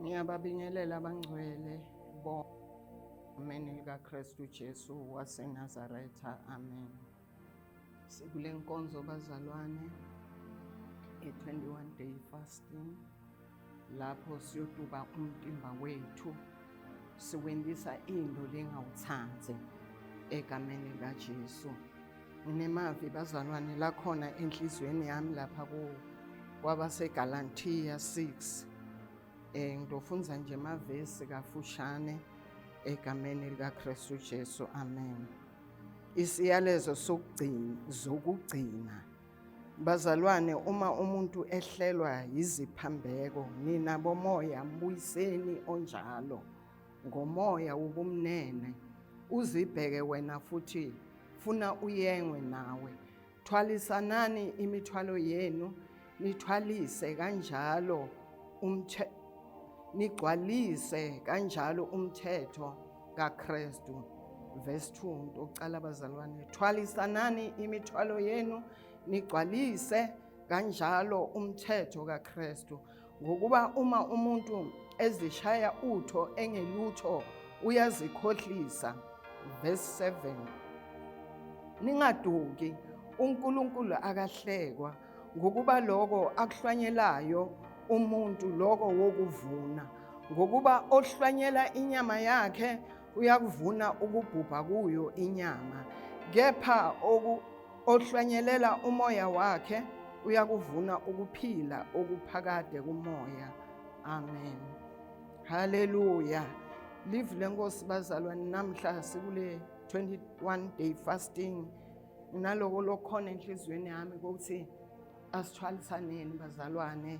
Ngiyababingelela abangcwele bonke likaKristu Jesu waseNazaretha. Amen. Sikule nkonzo bazalwane e-21 day fasting lapho siyotuba umtimba wethu siwendisa into lengawuthandi egameni likaJesu. Nginemavi bazalwane lakhona enhliziyweni yami lapha ku kwabaseGalantiya 6. Ngitofunza nje amavesi kafushane egameni likaKristu Jesu. Amen. Isiyalezo sokugcina zokugcina. Bazalwane, uma umuntu ehlelwa yiziphambeko, nina bomoya mbuyiseni onjalo ngomoya wobumnene, uzibheke wena futhi funa uyengwe nawe. Thwalisanani imithwalo yenu, nithwalise kanjalo umthe nigcwalise kanjalo umthetho kaKristu. Verse 2 okucala bazalwane, thwalisanani imithwalo yenu nigcwalise kanjalo umthetho kaKristu, ngokuba uma umuntu ezishaya utho engelutho uyazikhohlisa. Verse 7, ningaduki, uNkulunkulu akahlekwa, ngokuba lokho akuhlwanyelayo umuntu lokho wokuvuna, ngokuba ohlwanyela inyama yakhe uyakuvuna ukubhubha kuyo inyama, kepha ohlwanyelela umoya wakhe uyakuvuna ukuphila okuphakade kumoya. Amen. Haleluya. Live lenkosi bazalwane, namhla sikule 21 day fasting. Naloko lokhona enhliziyweni yami ukuthi asithwalisaneni bazalwane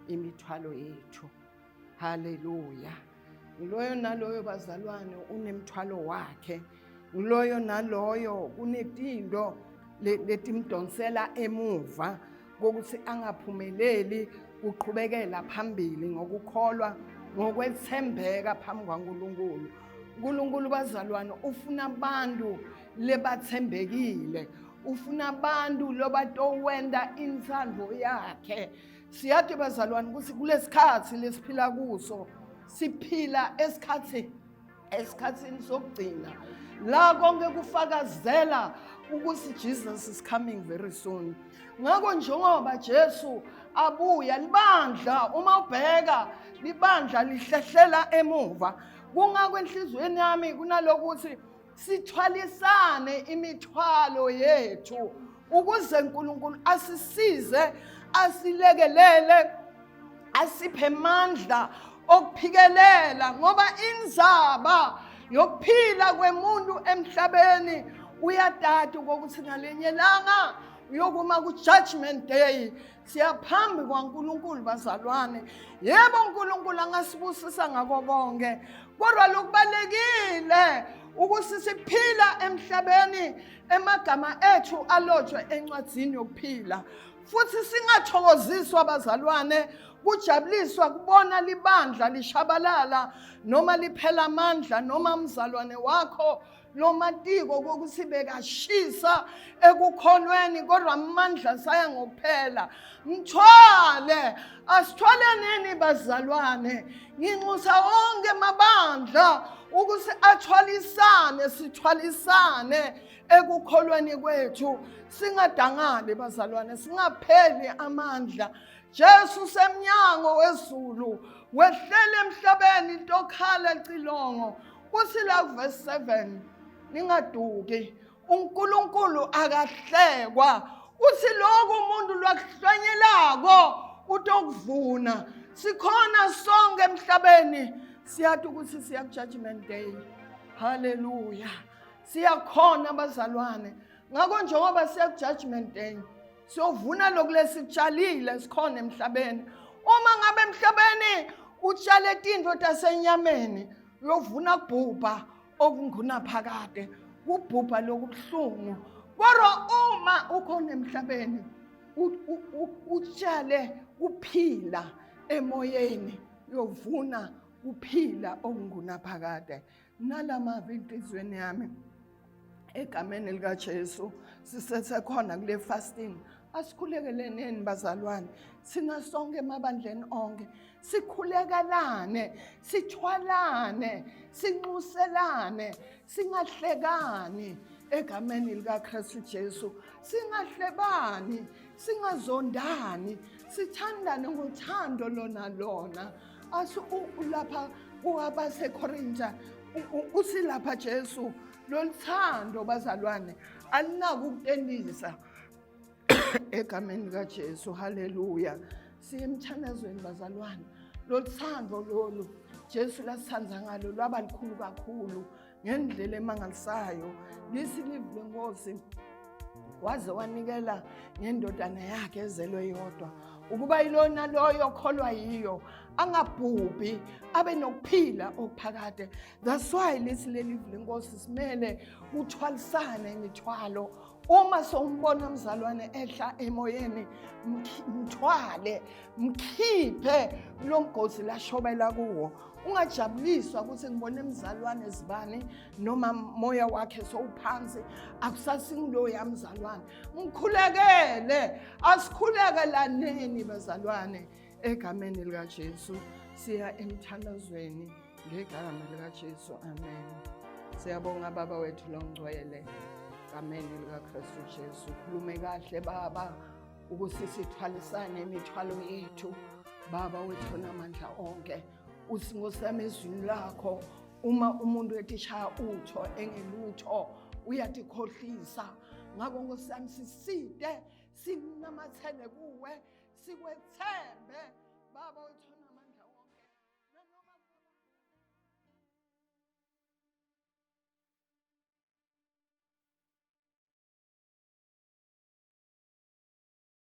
imithwalo yethu. Haleluya. Loyo naloyo bazalwane unemthwalo wakhe. Loyo naloyo kunetinto letimdonsela emuva kokuthi angaphumeleli kuqhubekela phambili ngokukholwa, ngokwethembeka phambi kwaNkulunkulu. uNkulunkulu bazalwane ufuna abantu lebathembekile, ufuna abantu lobatowenda intsandvo yakhe. Siyathi bazalwane ukuthi kulesikhathi lesiphila kuso, siphila esikhathini sokugcina la konke kufakazela ukuthi Jesus is coming very soon. Ngakho njengoba Jesu abuya, libandla uma ubheka libandla lihlehlela emuva. Kungakho enhliziyweni yami kunalokuthi sithwalisane imithwalo yethu ukuze uNkulunkulu asisize, asilekelele, asiphe amandla okuphikelela, ngoba inzaba yokuphila kwemuntu emhlabeni uyatata ukuthi ngalenye langa uyokuma ku-judgment day. Siyaphambi kwaNkulunkulu bazalwane. Yebo, uNkulunkulu angasibusisa ngako konke, kodwa lokubalekile ukuthi siphila emhlabeni emagama ethu alotshwe encwadzini yokuphila, futhi singathokoziswa bazalwane kujabuliswa kubona libandla lishabalala noma liphela amandla, noma umzalwane wakho lomatiko kokuthi bekashisa ekukholweni kodwa amandla saya ngokuphela. Mthwale, asithwaleneni bazalwane. Nginxusa wonke amabandla ukuthi athwalisane, sithwalisane ekukholweni kwethu, singadangali bazalwane, singapheli amandla. Jesu semnyango wezulu, wehlele emhlabeni intokhala cilongo. Kuthi la verse 7, ningaduki, uNkulunkulu akahlekwa. Uthi lokhu umuntu lwakuhlwanyelako utokuvuna. Sikhona sonke emhlabeni, siyathi ukuthi siya ku-judgment day. Haleluya. Siyakhona bazalwane. Ngakho njengoba siya ku-judgment day, siyovuna lokhu lesikutshalile sikhona emhlabeni. Uma ngabe emhlabeni utshale tinto tasenyameni, uyovuna kubhubha okungunaphakade, kubhubha lokubuhlungu. Kodwa uma ukhona emhlabeni utshale kuphila emoyeni, uyovuna kuphila okungunaphakade. Nalamavi enhliziyweni yami egameni likaJesu, sisesekhona kule fasting. Asikhulekeleneni bazalwane, thina sonke emabandleni onke sikhulekelane, sithwalane, sinxuselane, singahlekani egameni likaKristu Jesu, singahlebani, singazondani, sithandane ngothando lona lona. Asu lapha kuwabaseKorinta usilapha Jesu, loluthando bazalwane alinako ukutendisa egameni likaJesu. Haleluya. Siye emthandazweni bazalwane. Loluthando lolu Jesu lasithanda ngalo lwaba likhulu kakhulu ngendlela emangalisayo. Lisi live lenkosi waze wanikela ngendodana yakhe ezelwe yodwa, ukuba yilona loyo okholwa yiyo angabhubhi, abe nokuphila okuphakade. That's why lithi leli lenkosi simele kuthwalisane imithwalo. Uma sowumbona mzalwane ehla emoyeni, mthwale, mkhiphe kulo mgosi lashobela kuwo. Ungajabuliswa ukuthi ngibone mzalwane zibani noma moya wakhe sowuphansi, akusasinguloya mzalwane. Mkhulekele, asikhulekelaneni bazalwane egameni likaJesu. Siya emthandazweni ngegama likaJesu, amen. Siyabonga Baba wethu longcwele, gameni likaKristu Jesu. Khulume kahle Baba ukuthi sithwalisane imithwalo yethu. Baba wethu onamandla onke, uthi ngosami ezwini lakho, uma umuntu etishaya utho engelutho uyatikhohlisa. Ngakho ngosami siside, sinamathele kuwe, sikwethembe Baba wethu.